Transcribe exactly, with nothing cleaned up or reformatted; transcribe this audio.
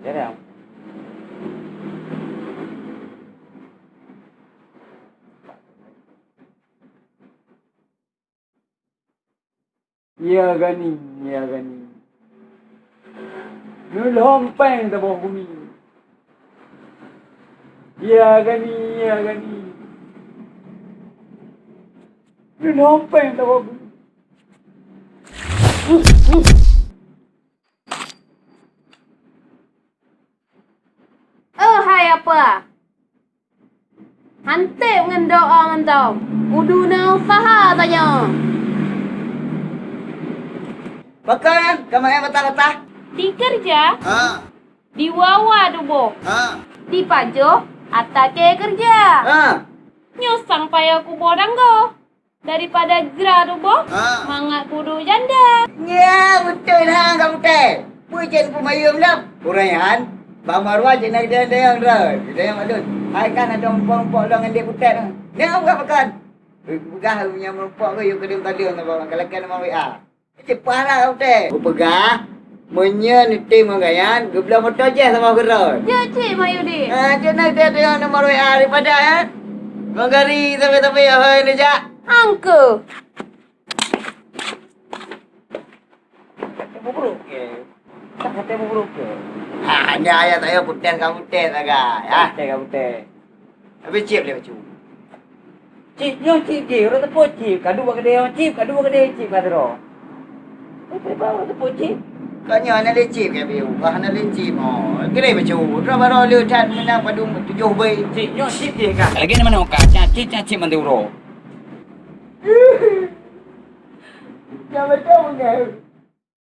Jarang. Ya Gani, ya Gani. Neulhom péng saboh gumi. Ya Gani, ya Gani. Neulhom péng saboh gumi. Oh hai apa? Hanteb ngon doa mantong. Kudu na usaha tanyoe. Pakon, ka maén patah-patah? Di keureuja. Ha. Di wawa tuboh. Ha. Di pajoh, ata keu keureuja. Ha. Nyoe sang payah kuboh danggoe. Daripada jra tuboh, ha, mangat kudu janda. Nya, beutôi na ka putéh. Peue cit peumayeuem lom. Ureueng nyan, bak marwah cit na geudayang-dayang droe. Geudayang mak lôn. Hai kan adoe muphom-muphom lom ngon dek putéh nyoe. Nyoe ka pakon. Peugah nyang meurumpok keu yue keudeueng-keudeueng saboh, ka lakée nomor W A. Cit pahala ka putéh. Kupeugah, meunyoe neutem ngon gobnyan, geubloe moto jih saboh keudroe. Jeuet cit Mahyudin. Ah, jeuet na teuh nomor W A daripada, eh. Ngon gari tapi-tapi, hoi, neujak. Angke. Hate mubruk ke? Tak hate mubruk ke? Ha, hanya ayah saya putéh ka putéh sagai, ha. Putéh ka putéh. Habis cip dia bacu. Cip nyoe cip jih, ureueng teupeu cip, ka duek keudè cip, ka duek keudè cip ka sidroe. Tapi bak ureueng teupeu cip. Ka nyoe hana lé cip ka biu, ka hana lé cip. Oh, kira bacu. Droe baroe le that meunang padum tujoh bei. Cip nyoe cip jih ka. Lagi nama nyoe ka, cip, cip, cip, cip mandum uroe. Jangan tahu ngai.